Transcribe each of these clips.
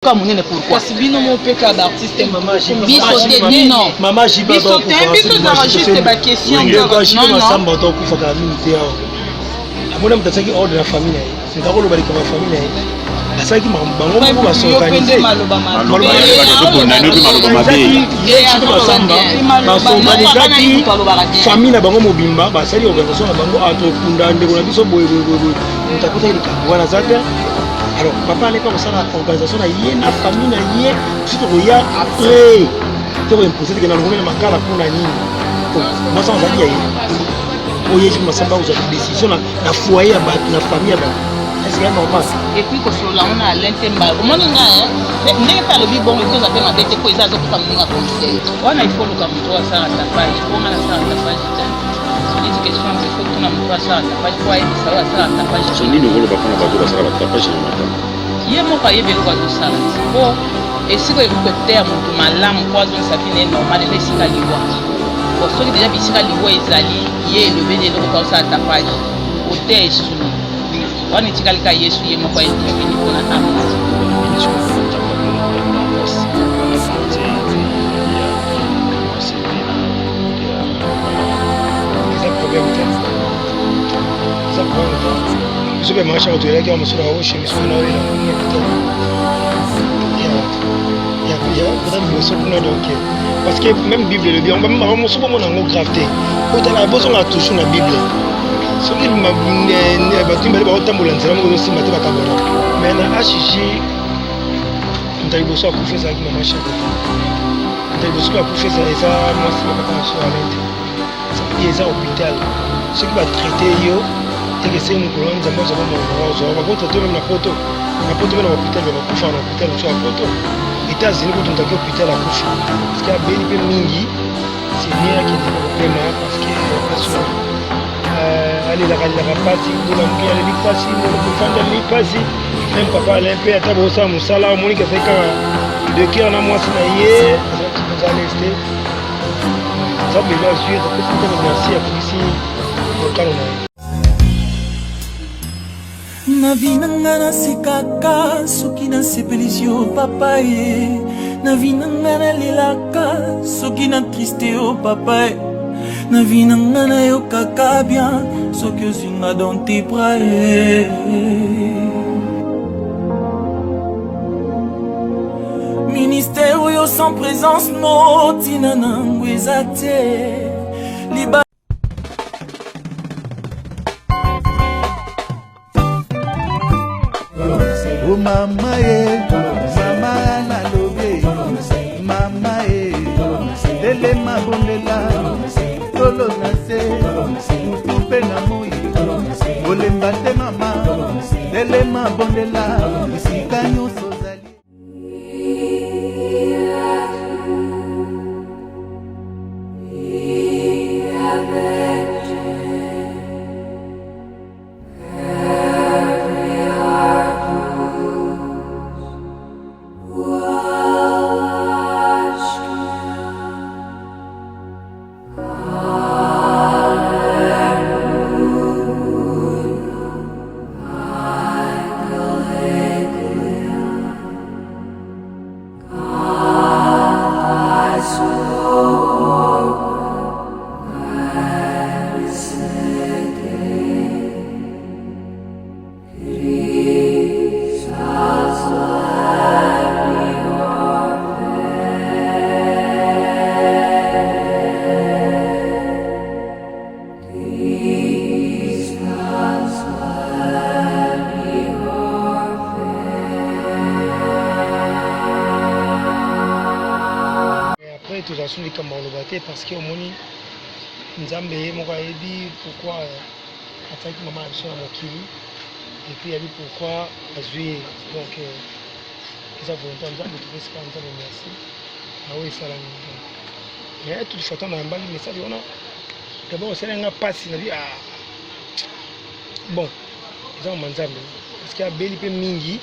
Ka munene pourquoi? Kasi bino mo pe ka ba artiste biso te nino. Mama Jiba biso te biso ezalaka juste ba question ndeko Jiba Masamba to kufa kala mingi te awa. Amona moto asalaki ordre na famille na ye. Moto akoloba likambo ya famille na ye. Asalaki makambo bango moko basorganize. Masamba basorganizaki famille na bango mobimba basali organisation na bango atokunda ndeko na biso boye boye boye moto akotaki likambo wana aza te. Alors papa aleka kosala organisation na ye na famille na ye biso tokoya après te koimpose teke nalongoli na makala mpo na nini mwasi azalaki ya ye oyo ye masamba akozwa décision na foyer ya bato na famille ya bato est-ce que normal et puis kosolola ngo na Alain Temba omoni nga ndenge mpe alobi bongo ekoza mpe mabe te mpo eza azopesa moninga conseil wana il faut luka moto oyo asala tapage mpo nga nasala tapage te neti question il faut tuna moto asala tapage mpo ayebisa oyo asala tapage so nini okoloba mpona bato basala batapage na matanga ye moko ayebi eloko azosala mpo esika oyo ekoki koteya moto malamu mpo azongisa vie na ye normal eza esika liwa bo soki deja bisika liwa ezali ye elobeli eloko ta osala tapage oteya esuni wana etikali ka yesu ye moko ainterveni mpona ame. Eza problème te, eza problème te. Biso mpe mama Shako toyelaki awa mosusu na oshe miso na oyo na hôpital ya ya liboso kuna. Donc parce que même Bible elobi yango, makambo mosusu bomona yango grave te. Otala, bozonga toujours na Bible. Soki bato mibale baotambola nzela moko, ezosimba te, bakabona. Mais na HJ, moto ya liboso akufi ezalaki mama Shako. Moto ya liboso mpe akufi eza mwasi ya papa na biso Alain te. Eza hôpital, soki batraite yo teke se mokolo wana Nzambe azwa bomoi, ozwa bakotraite meme na poto, na poto mpe na hôpital, bakufa na hôpital mosusu ya poto, États-Unis kutu moto aki hôpital akufi parce que abeli mpe mingi. C'est mieux akende kopema parce que place wana alelaka, alelaka mpasi, bolamuki aleli mpasi, bofandi aleli mpasi. Même papa Alain mpe ata bosala mosala, omoniki azali kaka de cœur na mwasi na ye, azalaki mpenza à l'aise te. Nzambe elo azwi, apesi Nzambe merci, akokisi mokano na ye. Na vie na nga nasekaka soki nasepelisi yo papa ye. Na vie na nga nalelaka soki na triste yo papa ye. Na vie na nga nayokaka bien soki ozwi nga dans tes bras ye. Ministère oyo sans présence no ntina nango eza te. Liba O mama ye, mama nalobi, mama ye, telema bondela, tolo na se, mutu mpe na moi, kolemba te mama, telema bondela, esika nyonso ozali. Après tozala so likambo ya koloba te parce que omoni Nzambe ye moko ayebi pourquoi atiaki mama na biso na mokili et puis ayebi pourquoi azwi ye. Donc eza volonté ya Nzambe, topesi kaka Nzambe merci na oyo esalami. Donc mais toutefois ntango nayambaki message wana, d'abord osali nga mpasi na bi ah bon, eza mama Nzambe parce que abeli mpe mingi,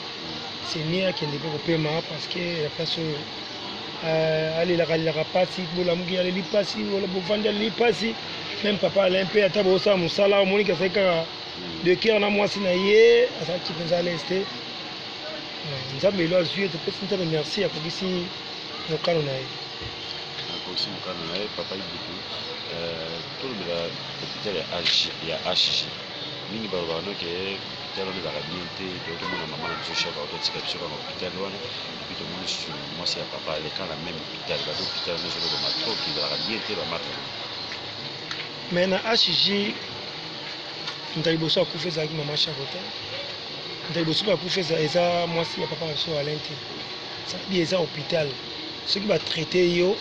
c'est mieux akende mpe kopema parce que la place oyo alelaka, alelaka mpasi, bolamuki aleli mpasi, bofandi aleli mpasi. Même papa Alain mpe ata bosala mosala, omoniki azalaki kaka de cœur na mwasi na ye, azalaki mpenza à l'aise te. Nzambe elo azwi ye, topesi Nzambe merci, akokisi mokano na ye. Akokisi mokano na ye. Papa Ibutu, tolobela hôpital ya HG, ya HG. Mingi balobaka noke hôpital wana ezalaka bien te. Tokomona mama na biso Shaka ototika biso kaka hôpital wana, et puis tomoni susu mwasi ya papa aleka na même hôpital. Bato hôpital wana ezolobama trop, ezalaka bien te, bamarke. Mais na HG, moto ya liboso akufa ezalaki mama Shako te. Moto ya liboso mpe akufa eza mwasi ya papa na biso Alain te. Ça veut dire eza hôpital, soki batraite yo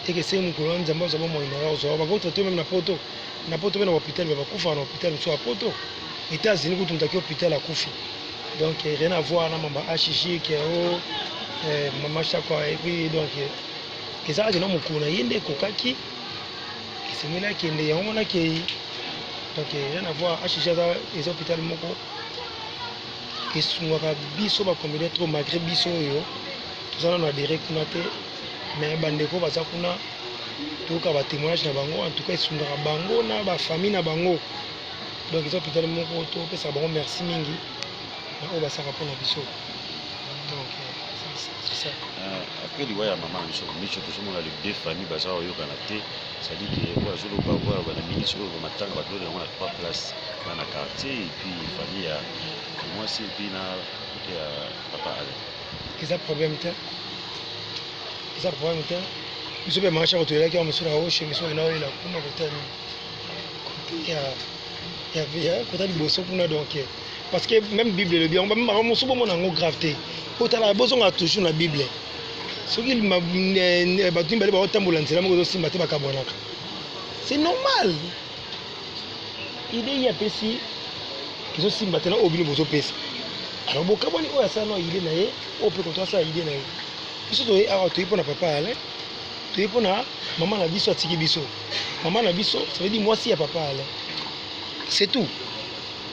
ekeseni, mokolo wana Nzambe azwa bomoi na yo, ozwa. Bakotraite même na poto, na poto mpe na bahôpital, bakufaka na hôpital mosusu ya poto, États-Unis kutu, moto aki hôpital akufi. Donc rien à voir na mamba HG ke o mama Shako. Et puis donc ezalaki na mokolo na ye nde ekokaki, esengeli akende, yango wana akei. Donc rien à voir. HG aza, eza hôpital moko esungaka biso bacomédien trop, malgré biso oyo toza nano adhéré kuna te, mais bandeko baza kuna, toyoka batémoignage na bango. En tout cas esungaka bango na bafamille na bango. Donc eza hôpital moko topesaka bango merci mingi na oyo basalaka mpona biso. Donc c'est ça. Après liwa ya mama na biso Micho, tozomona les deux familles baza koyokana te. C'est-à-dire que oyo azoloba, oyo aloba na ministre oyo matanga, bato oyo yango na trois places na quartier, et puis famille ya mwasi, et puis na côté ya papa Alain. Eza problème te, eza problème te. Biso mpe mama Shako toyelaki awa, mosu na oshe miso na oyela kuna kota kote ya kota liboso kuna. Donc parce que même Bible elobi yango, makambo mosusu bomona yango grave te. Otala, bozonga toujours na Bible. Soki bato mibale baotambola nzela moko, ezosimba te, bakabwanaka, c'est normal. Idée ye apesi ezosimba te na oyo bino bozopesa, alors bokabwani. Oyo asala na idée na ye, oyo mpe koto asala idée na ye. Biso toye awa, toye mpona papa Alain, toye mpona mama na biso atiki biso. Mama na biso, ça veut dire mwasi ya papa Alain, c'est tout.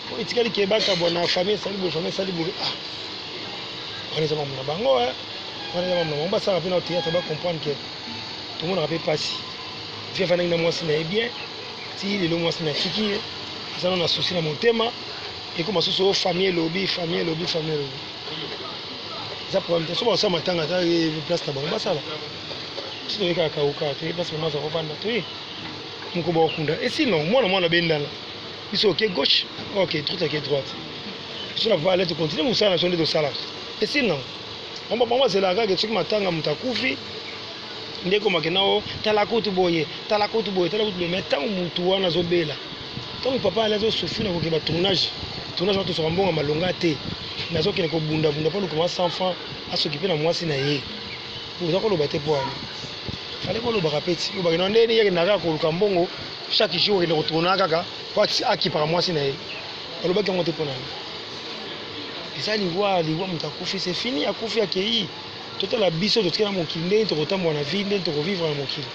Po etikali ke bakabwana, famille esali boye, famille esali boye, ah, wana eza mamu na bango, wana eza mamu na bango. Basalaka mpe na théâtre, bacomprendre ke tomonaka mpe mpasi. Vie afandaki na mwasi na ye bien ti lelo, mwasi na atiki ye, aza nano na souci na motema. Ekoma susu oyo famille elobi, famille elobi, famille elobi. Eza problème te. So bakosala matanga ata place na bango, basala. Biso toye kaka kauka, toye place mama aza kovanda, toye moko bakokunda esili nango. Mwana mwana bendana, biso oke gauche, oke droite, ake droite. Biso na papa tocontinue mosala na biso nde tosalaka, esili nango. Bango bango bazelaka kaka soki matanga, moto akufi, nde ekomake nao tala kutu boye, tala kutu boye, tala kutu boye. Mais ntango motu wana azobela, ntango papa ale azosouffrir na kokende batournage, tournage wana tosaka mbongo malonga te, mais azokende kobundabunda mpo lukama 100 francs asoki na mwasi na ye, oza koloba te. Mpo wana fale kolobaka pe ti obake na ndeni yakendaka kaka koluka mbongo chaque jour, okende kotourna kaka po akipaka mwasi na ye. Balobaki yango te. Mpo na ye eza liwa, liwa, moto akufi, c'est fini, akufi, akei. Totala biso totikala mokili ndenge tokotambola na vie, ndenge tokovivre na mokili.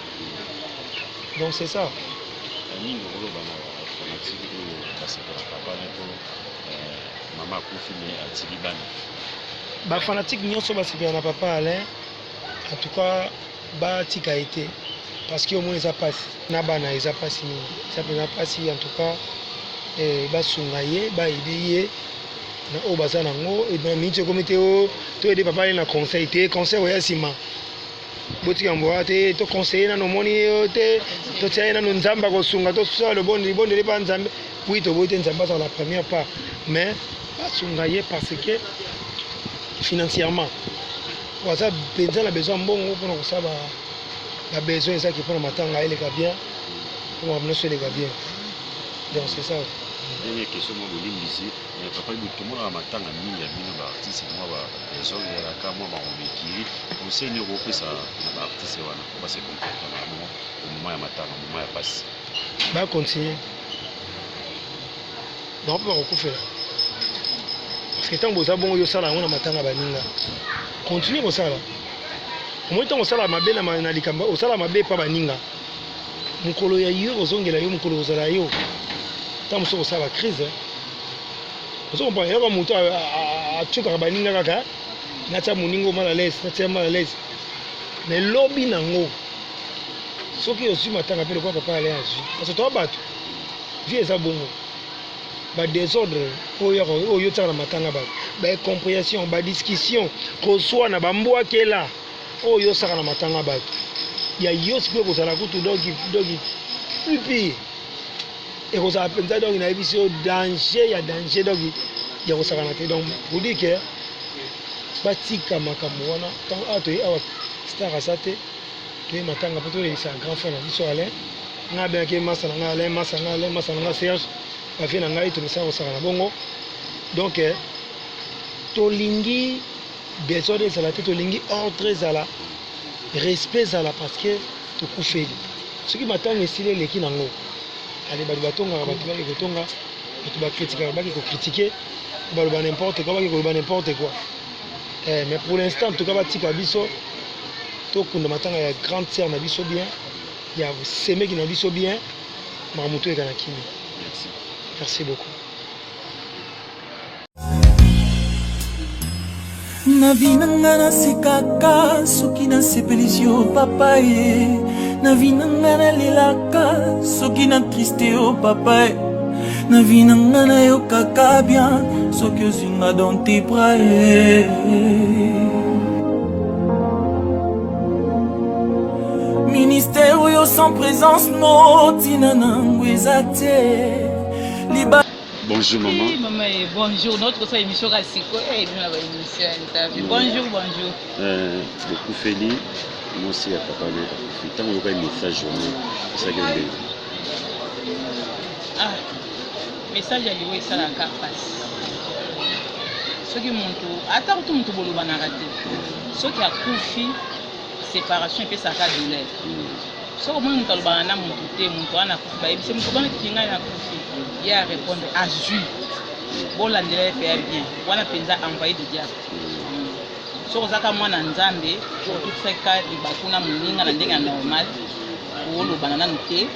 Donc c'est ça. Nini okoloba na bafanatike oyo basepela papa ne mpo mama akufi me atiki bana? Bafanatike nyonso basepela na papa Alain, en tout cas batika ye te, parce que omoni eza mpasi na bana, eza mpasi mingi, eza mpenza mpasi. En tout cas basunga ye, baaider ye na oyo baza nango. Miniti ekomi te toaider papa ye na conseil te, conseil oya nsima. Botika mbwa te, toconseille nano, omoni te, totia ye nano, Nzambe akosunga, tosala libondeli mpa Nzambe. Oui, toboyi te Nzambe azala la première part, mais basunga ye parce que financièrement aza mpenza na besoin mbongo mpona kosala babesoin ezaki mpona matanga eleka bien, mpo makambo nyonso eleka bien. Donc c'est ça. Dernière question, mwa bolimbisi, papa Ibu. Tomonaka matanga mingi ya bino baartiste, mwa badésordre ezalaka, mwa bamekiri. Conseil nini okopesa na baartiste wana po base comporter na bango au moment ya matanga, moment ya pasi? Bacontinue, bango mpe bakokufela, parce que ntango boza bongo, yosala yango na matanga, baninga continue kosala. Omoni, ntango osala mabe na likambo, osala mabe epa baninga, mokolo ya yo kozongela yo, mokolo kozala yo, ntango mosusu kosala bacrise. Ozo comprendre? Eloko moto atukaka baninga kaka, natia moninga mal à l'aise, natia mal à l'aise, mais lobi nango soki ozwi matanga mpe lokola papa Ale azwi, parce que toa bato, vie eza bongo. Ba desordre oyo oyo otiaka na matanga bato, ba incomprehension, ba discussion, koswana, ba mbwakela oyo osaka na matanga bato ya yo sikoyo ekozala kutu donc donc plus pire ekozala mpenza donc nayebisi yo danger ya danger donc ya kosakana te. Donc pour dire que batika makambo wana ntango awa toye awa star aza te, toye matanga mpo tolekisa grand frère na biso Alain. Ngai abengaki masa na ngai Alain, masa ngai Alain, masa na ngai Serge, bavie na ngai tomesana kosaka na bongo. Donc tolingi desordre ezala te, tolingi ordre ezala, respect ezala, parce que tokufeli. Soki matanga esili eleki nango, ale bato batongaka, bato baki kotonga, bato bakritikaka baki kokritike, baloba n'importe quoi, baki koloba n'importe quoi. Eh, mais pour l'instant en tout cas batika biso tokunda matanga ya grande sœur na biso bien, ya semeki na biso bien, makambo toyeka na kimia. Merci. Merci beaucoup. Na vie na nga nasekaka soki nasepelisi yo papa ye, na vie na nga nalelaka soki na triste yo papa ye, na vie na nga nayokaka bien soki ozwi nga dans tes bras ye. Ministère oyo sans présence no ntina nango eza te liba. Bonjour maman. Oui, maman, eh, bonjour. Notre ça émission kasiko, eh, nous la émission interview. Bonjour, bonjour. Bokufeli mwasi ya papa ne akufi, ntango oyokaki message wana esalaki yo ndenge? Ah, message ya liwa esalaka mpasi. Soki moto ata kutu moto bolobanaka te, soki akufi, séparation epesaka douleur. Soki omoni moto alobaka na moto te, moto wana akufi, bayebisi moto bana tiki ngai nakufi, ye arépondre azwi, bolandela ye mpe ya bien wana mpenza envoyé de diable. Soki ozaka mwana Nzambe, otutisaki ka libaku na moninga na ndenge ya normal, olobana nanu te,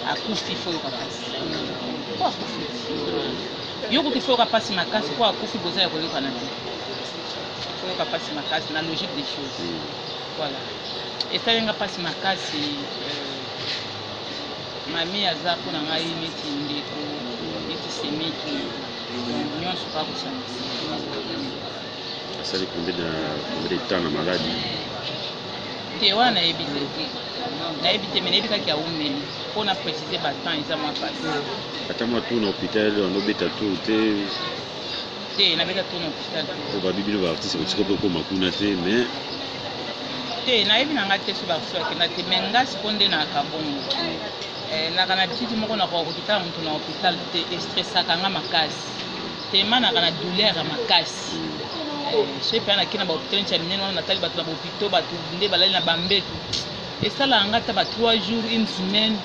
akufi fo yoka mpasi po akufi. Yo kutu fo yoka mpasi makasi po akufi, boza ya koyokana te, fo yoka mpasi makasi na logique des choses. Voilà, esali nga mpasi makasi. Mami aza mpo na ngai neti ndeko, neti semeki, donc nyonso kaka kosangisa. Asali combien de temps na maladie? Te, wana nayebi te, nayebi te, mais nayebi kaka aumeli. Mpo na précise batemps eza mwa pasi. Ata mwa tour na hôpital wanobeta tour te? Te, nabeta tour na hôpital te. Po babi bino baartiste botika mpe okóma kuna te, mais Te, nayebi na ngai te so baartiste bakenda te, mais nga siko nde nayaka bongo. Naka na habitude moko, nakoka kokitala moto na hôpital te, estressaka nga makasi, tema naka na douleur ya makasi. Soki mpe nake na bahôpital neti ya minene wana, natali bato na bahôpitaux, bato nde balali na bambeto, esalaka nga ata ba 3 jours, une semaine,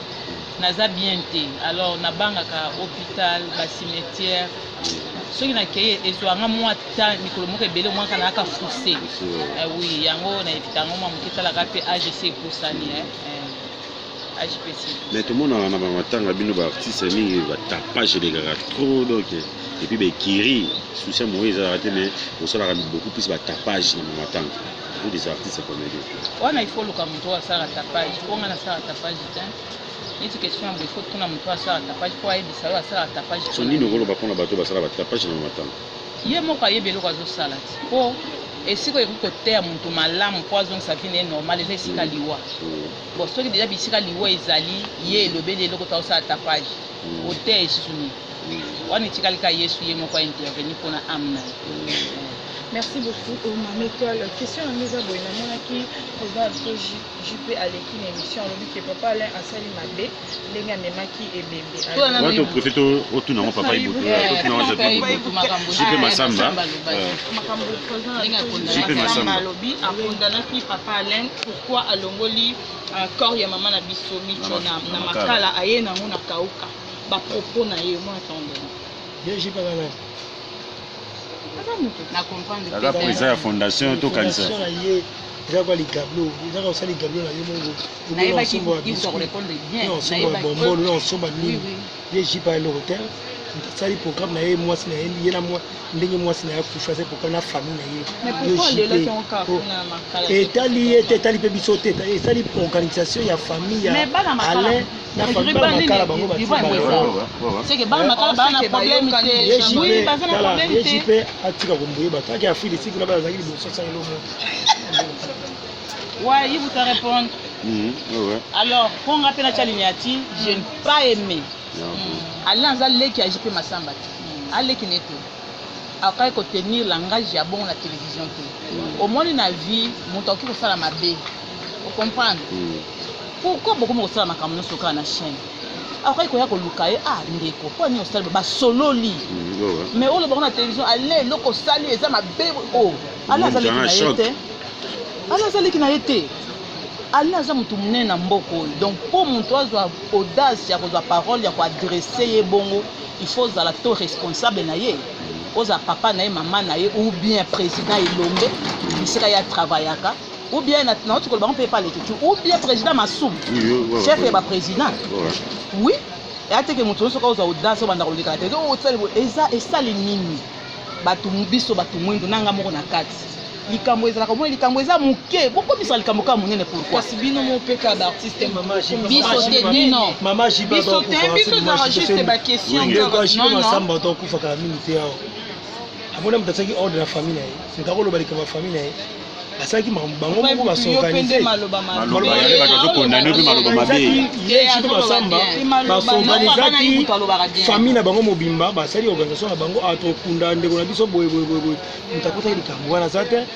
naza bien te. Alors nabangaka hôpital, bacimetière. Soki nakei, ezwanga mwa ta mikolo moko ebele, mwaka nayaka frousse. Oui, yango na évita yango mwa moke. Etalaka mpe agc epusani, HPC. Mais tomonaka na bamatanga bino baartiste mingi batapage elekaka trop, donc et puis baekiri souci ya moye ezalaka te, mais osalaka beaucoup plus batapage na bamatanga, vous des artistes comédien. Wana il faut luka moto oyo asalaka tapage, mpo nga nasalaka tapage te. Neti question ya boye, il faut tuna moto oyo asalaka tapage mpo ayebisa oyo asalaka tapage. So nini okoloba mpona bato basala batapage na bamatanga? Ye moko ayebi eloko azosala ti, mpo esika oyo ekoki koteya moto malamu mpo azongisa vie na ye normal eza esika liwa. Bon, soki deja bisika liwa ezali, ye elobeli eloko to azosala tapage, oteya lisusu nini? Wana etikali ka Yesu ye moko aintervenir mpona âme na ye. Merci beaucoup, Mama Étoile. Question na ngai eza boye: namonaki président na biso JP aleki na émission, alobi ke papa Alain asali mabe ndenge amemaki ebembe. Wana toprofite otuna yango papa Ibutu, totuna yango JP Masamba. Makambo président na Ndenge biso akondamnaki. JP Masamba alobi akondanaki papa Alain pourquoi alongoli corps ya mama na biso Micho Na na na Makala, Makala. Aye nango na kauka. Bapropos na ye omonaki yango ndenge? Ye JP aza nani? Aza moto. Na comprendre. Aza président ya fondation tokanisa. Fondation na ye eza kwa ligablo, eza kwa kosala ligablo na yo moko. Nayebaki il doit répondre bien. Osomba Nayebaki. bombolo na osomba nini. Oui. Ye JP eloko te. Moto asali programme na ye, mwasi na ye, ye na mwa ndenge mwasi na ye akufi, asali programme na famille na ye. Mais Yo pourquoi JP, alelaki yango kaka oh, kuna na Makala te? Etali ye te, etali mpe biso te, esali organisation ya famille ya Mais bana Makala, Alain na famille bana bana nini, Makala bango Liva batie yango bango. eza. C'est que bana Makala baa na Seke problème bayokani te. Ye déjà. JP, Oui, baza na tala, problème ye te. JP atika komboye bato ake Afrique du Sud kuna bana bazalaki liboso asala eloko moko. Ouais, il vous a répondre. Ouais, ouais. Alors, mpo nga mpe natya lignati, je n'ai pas aimé. Alain aza leki ya JP Masamba te. Aleki ne te. Akokaki kotenir langage ya bongo na télévision te. Omoni na vie, moto akoki kosala mabe. Ocomprendre? Pourquoi bokomi kosala makambo nyonso kaka na chaîne? Akoki koya koluka ye, ah ndeko, mpo nini osali boye? Basololi. Ouais. Mais oyo bango na télévision, ale eloko osali eza mabe. O ale aza leki na ye te, ale aza leki na ye te. Ale aza motu monene na mboka oyo. Donc mpo moto azwa audace ya kozwa parole ya koadresser ye bongo, il faut ozala to responsable na ye, ozala papa na ye, mama na ye, ou bien président Elombe bisika ye atravaillaka, ou bien nauti koloba bango mpe epa Leketu, ou bien président Masumu, Oui, chef ya baprésident. Oui, eya teke moto nyonso kaka ozwa audace obanda koleka na tele, osali boye, eza esali nini? Bato biso bato mwindu na nga moko na kati, likambo ezalaka, omoni likambo eza moke, bokomisa likambo kaka monene, pourquoi? Kasi bino mo mpe kaka baartiste. Biso te, bino. Mama JP Biso te, biso ezalaka juste baquestion. Ndeko JP Non, non. Masamba atokufaka mingi te awa. Amoni moto asalaki ordre na famille na ye, moto akoloba likambo ya famille na ye, basalaki makambo bango moko. Yo mpe nde Basorganize. maloba Maloba ya bato azokondane mpe maloba mabe. Ye JP Masamba, basorganizaki Moto alobaka bien. famille na bango mobimba, basali organisation na bango, atokunda ndeko na biso boye boye boye boye. Moto akotaki likambo wana aza te.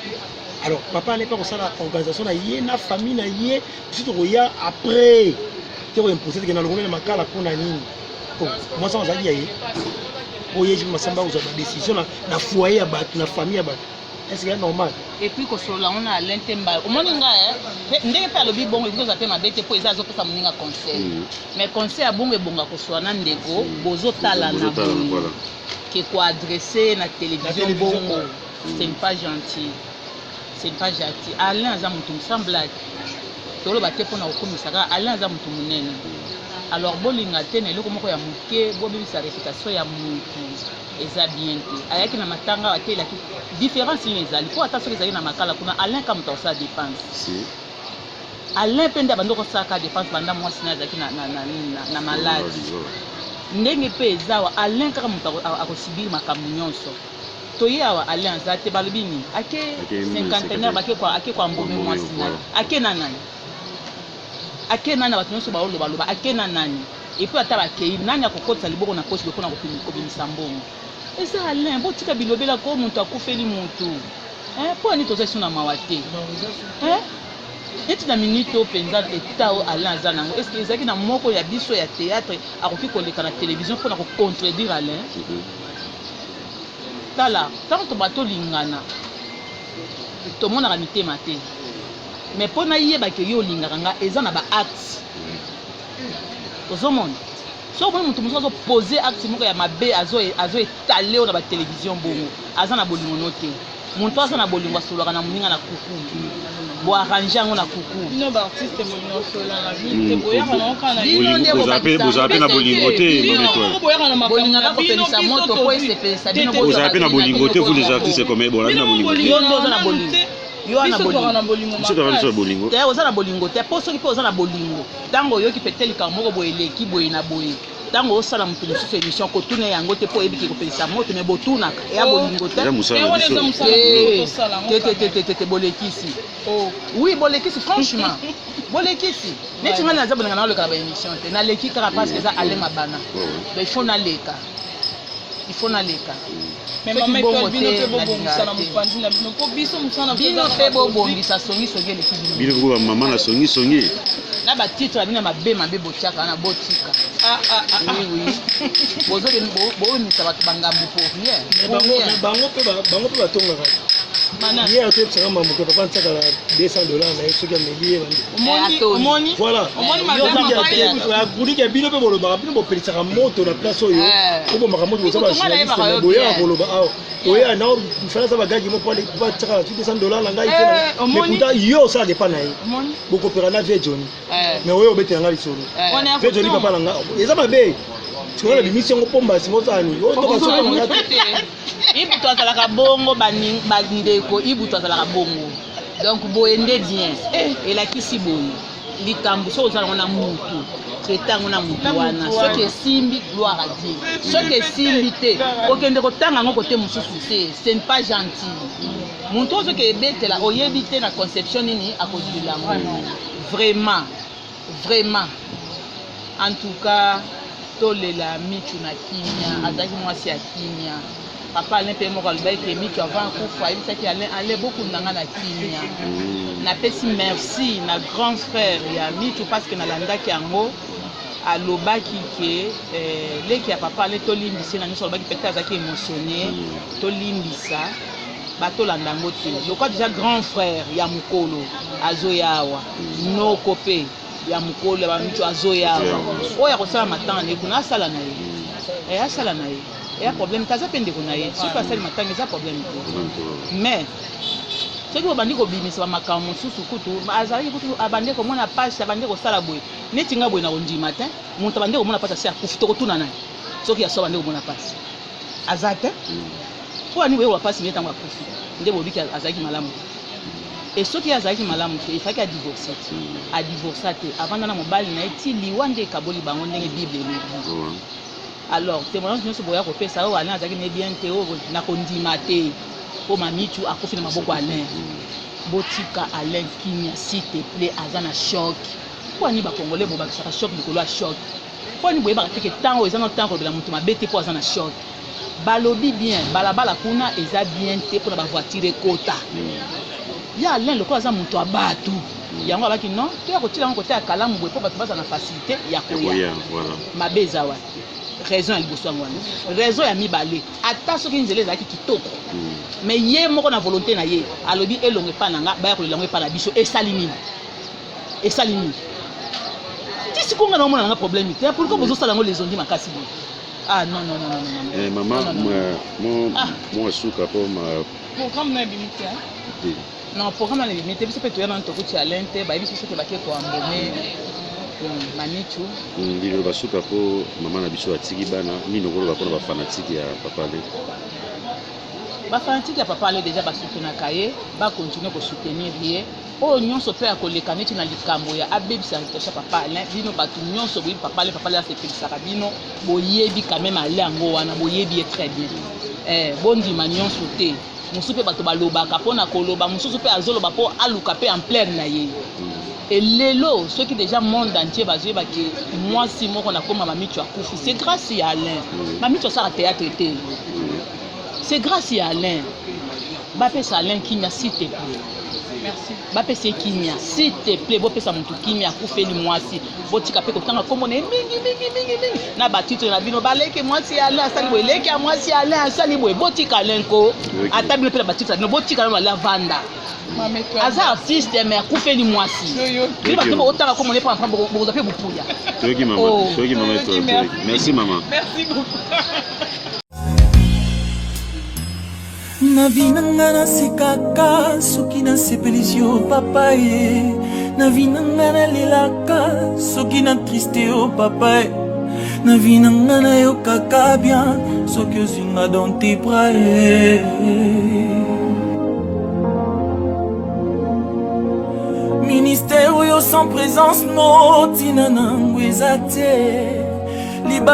Alors papa ale mpe kosala organisation na ye na famille na ye, biso tokoya après te koimpose teke na longoli na Makala mpona nini. Oh, mwasi wango azalaki ya ye. Oyo ye JP Masamba akozwa badécision na foyer ya bato, na famille ya bato, est ce que ya normal? Et puis kosolola yango na Alain te. Mba omoni nga ndenge mpe alobi bongo, ekoki kozala mpe mabe te mpo eza azopesa moninga conseil. Mais conseil ya bongo ebonga kosola na ndeko, bozotala na Bozotala, boye voilà. ke koadresser na télévision Na télévision. bongo, ce n'est pas gentil, ce n'est pas gentil. Alain aza motu sans blague, toloba te mpona kokumisa kaka. Alain aza motu monene. Alors bolinga te na eloko moko ya moke bobebisa réputation ya motu, eza bien te. Ayaki na matanga awa te, elaki différence nini ezali? Mpo ata soki ezalaki na Makala kuna, Alain ka moto akosala dépense. Si. Alain mpe nde abandi kosalaka dépense banda mwasi na ye azalaki na maladi. Ndenge mpe eza awa, Alain kaka moto akosubir makambo nyonso. Toye awa, Alain aza te, balobi nini? Ake Ake cinquantenaire, bake kwa ake kwa mbome Mbome, mwasi na ye. Ake na nani? Ake nani? Bato nyonso baolobaloba, ake na nani? Et puis ata bakei, nani akokotisa liboko na poche mpona kobimisa mbongo? Eza Alain. Botika bilobela ko moto akufeli motu, mpo ani toza esu na mawa te. Hein? Neti na minute oyo mpenza, eta oyo Alain aza nango, est ce que ezalaki na moko ya biso ya théâtre akoki koleka na télévision mpona kocontredire Alain? Tala, ntango to bato olingana, tomonaka mitema te, mais mpo nayebake yo olingaka nga, eza na baacte. Ozomona, soki omoni moto mosusu azopose acte moko ya mabe, azoétaler oyo na batélévision bongo, aza na bolingo no te. Moto aza na bolingo asololaka na moninga na kuku, boarrange yango na kuku. Bino baartiste bolingo osola na bino te, boyaka nango kaka na Bino nde Bozala mpe na bolingo te. Bino Mama Étoile. moko boyaka na makambo Bolingaka na bino, kopelisa biso moto po tozwi. esepelisa bino. Te, te, Bozala mpe na bolingo te, vous les artistes, comme bozala mpe na bolingo te. Yo nde oza na bolingo. Yo wana Biso bolingo. toka na bolingo Biso toza biso na makasi. bolingo. Te, oza na bolingo te, mpo soki mpe oza na bolingo, ntango oyoki pete likambo moko boye eleki boye na boye, ntango osala moto mosusu émission, kotuna yango te mpo oyebiki kopelisa moto. Me botunaka, eya bolingo te. Eza mosala Te, na wana eza biso. mosala na biso, tosala yango Te, te, quand te, même. te, te, te, bolekisi. Oh. Oui, bolekisi, franchement bolekisi. Neti ngai naza bolinga naoleka na baémission te, naleki kaka parce que eza Alain Mabana. Donc il faut naleka, il faut naleka. Mais Soki mama bongo Étoile, bino te, mpe bobongisa nalingaka na te. mopanzi na bino, mpo biso mosala na biso Bino eza mpe kaka tozwi. bobongisa, songisongi eleki bino. Bino mpe bamama na songisongi. Na batitre na bino ya mabe mabe botiaka wana, botika. Ah, ah, ah, ah. Oui, bozobimisa bato bangambo pour rien. Mais Pour bango rien. mais bango mpe batongaka. Mana. Ye atoyebisaka mamoke papa ntiakala 200 $ na ye soki ameli ye bandi. Omoni. Atoni. Omoni. Voilà. Omoni. Yo Madame oza Mama. Akudiki ya bino mpe bolobaka, bino bopelisaka moto na place oyo. Eh. Obomaka moto, boza Ikutu nga nayebaka bajournaliste. yo Boyaka bien. koloba awa, oya na fana aza bagagi mo po atiaka 200 $ na ngai. Eh, omoni. Mais pourtant yo osalaka epa na ye. Omoni. Bokopera na vie Johnny. Eh, Mais oyo obetela nga lisolo eh. Wana ya vie Johnny, kotonga. papa na nga eza mabe. Sikoyo nabimisi yango mpo mbasi mosala nini? Ibutu azalaka bongo, bandeko, Ibutu azalaka bongo. Donc boye nde bien elakisi boye likambo soki oza nango na mutu, traite yango na mutu wana. Soki esimbi, gloire à Dieu. Soki esimbi te, okende kotanga yango kote mosusu te, ce n'est pas gentil. Motu oyo soki ebetela, oyebi te na conception nini akozwila yango. Vraiment, vraiment, en tout cas tolela Michu na kimia. Azalaki mwasi ya kimia. Papa Alain mpe moko alobaki ke Michu avant akufa ayebisaki Alain: "Alain, bokunda nga na kimia." Napesi merci na grand frère ya Michu parce que nalandaki yango, alobaki ke leki ya papa Alain, tolimbisi na nyonso. Alobaki peut-être azalaki émotionné, tolimbisa, batolanda yango te. Lokwa déjà grand frère ya mokolo azoya awa, noko mpe ya mokolo ya bamichu azoya awa, oyo akosala matanga na ye kuna, asala na ye, asala na ye, eya problème te. Aza mpe ndeko na ye. Soki asali matanga, eza problème te. Mais soki bobandi kobimisa bamakambo mosusu, kutu azalaki, kutu abandi komona pasi, abandi kosala boye neti nga boye na kondima te. Moto abandi komona pasi asi akufi, tokotuna naye soki aso abandi komona pasi aza te. Mpo ani boyekola pasi nde ntango akufi nde bobiki azalaki malamu te? E soki ye azalaki malamu te, efaki adivorce te. Adivorça te, avanda na mobali na ye ti liwa nde ekaboli bango, ndenge Bible elobi. Alors témoignage nyonso boya kopesa oyo Alain azalaki ne bien te, oyo na kondima te, mpo Mamichu akufi na maboko Alain. Botika Alain kimia, s'il te plaît. Aza na choc. Mpo ani Bacongolais bobakisaka choc likolo ya choc? Mpo ani boyebaka te ke ntango eza na ntango kolobela moto mabe te mpo aza na choc? Balobi bien, balabala kuna eza bien te mpona bavoiture ekota. Ya Alain lokola aza moto ya bato, yango abaki non, toya kotia yango kote ya kalamu boye mpo bato baza na facilité ya koya. Mabe eza wapi? Raison ya liboso yango wana. Raison ya mibale, ata soki nzela ezalaki kitoko, mais ye moko na volonté na ye alobi elongo epa na nga, baya kolela yango epa na biso, esali nini? Esali nini? Ti sikoyo nga na omona nanga problème te. Pourquoi bozosala yango lezondi makasi boye? Ah non, non, non, non, non. Eh, mama. Non, non, non. Mo Ah. mo asuka mpo ma Programme na ebimi te? Te. Non, programme na ebimi te. Biso mpe toya nano, tokuti Alain te. Bayebi biso soki bake koambome Mamichu. Liloba suka mpo mama na biso atiki bana, nini okoloba mpona bafanatike ya papa Ale? Bafanatike ya papa Ale déjà basoutenaka ye, bacontinue kosoutenir ye. Oyo nyonso mpe ya koleka neti na likambo ya abebisa réputation ya papa Alain, bino bato nyonso boyebi papa Alain. Papa Alain asepelisaka bino, boyebi quand même Alain yango wana, boyebi ye très bien. Bondima nyonso te. Mosusu mpe bato balobaka mpona koloba, mosusu mpe azoloba mpo aluka mpe ampleur na ye. Elelo soki déjà monde entier bazoyeba ke mwasi moko na koma Mamichu akufi, c'est grâce ya Alain. Mamichu asala théâtre te, c'est grâce ya Alain. Bapesa Alain kimia, s'il te plaît. Merci. Bapesa ye kimia, s'il te plaît. Bopesa motu kimia, akufeli mwasi. Botika mpe kotanga nkombo na ye mingi mingi mingi mingi na batitre na bino. Baleki mwasi ya Alain asali boye, leki ya mwasi ya Alain asali boye. Botika Alain ko. Ata bino mpe na batitre na bino, botika nano Alain avanda. Mama Étoile. Aza artiste, mais akufeli mwasi. Toyoki. Bino bato botanga nkombo na ye mpo bokozwa mpe bupuya. Toyoki mama. Oh. Toyoki mama. Toyoki, Étoile. merci. Toyoki. Merci mama. Merci beaucoup. Na vie na nga nasekaka soki nasepelisi yo papa ye. Na vie na nga nalelaka soki na triste yo papa ye. Na vie na nga nayokaka bien soki ozwi nga dans tes bras ye. Ministère oyo sans présence no, ntina nango eza te. Liba.